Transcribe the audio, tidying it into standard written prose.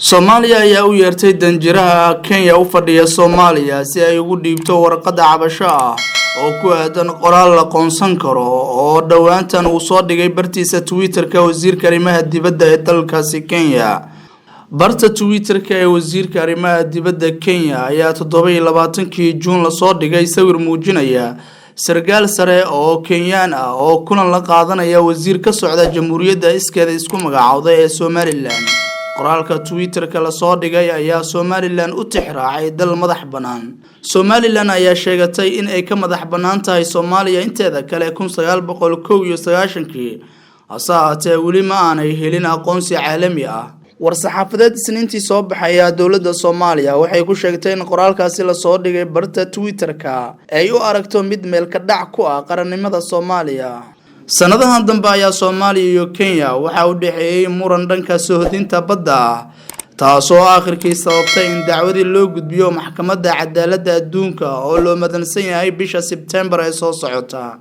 Soomaaliya ayaa u yeertay danjiraha Kenya u fadhiya Soomaaliya si ay ugu dhiibto warqadda cabasho ah oo ku aadan qoraal la qoonsan karo oo dhowaantan uu soo dhigay bartiisa Twitter-ka wasiirka arrimaha dibadda ee dalkaasi Kenya. Barta Twitter-ka ee wasiirka arrimaha dibadda Kenya ayaa 27-kii Juun lasoo dhigay sawir muujinaya sarkaal sare oo Kenyaan ah oo kulan la qaadanaya wasiir ka socda jamhuuriyadda iskeeda isku magacowday ee Somaliland. Qoraalka Twitter-ka lasoo dhigay ayaa Somaliland u tixraacay dal madax bannaan. Somaliland ayaa sheegatay in ay ka madax bannaan tahay Soomaaliya inteeda kale 1991-kii, hase ahaatee weli ma aanay helin aqoonsi caalami ah. War-saxaafadeed Isniintii soo baxaya, dowladda Soomaaliya waxay ku sheegtay in qoraalkaasi lasoo dhigay barta Twitter-ka ay u aragto mid meelka dhac ku ah qarannimada Soomaaliya. Sanadahan dambe ayaa Soomaaliya iyo Kenya waxaa u dhexeeyey muran dhanka soohdinta badda ah, taasoo aakhirkii sababtay in dacwadii loo gudbiyo Maxkamadda Cadaaladda Adduunka oo loo madansan yahay bisha Sebtembar ee soo socota.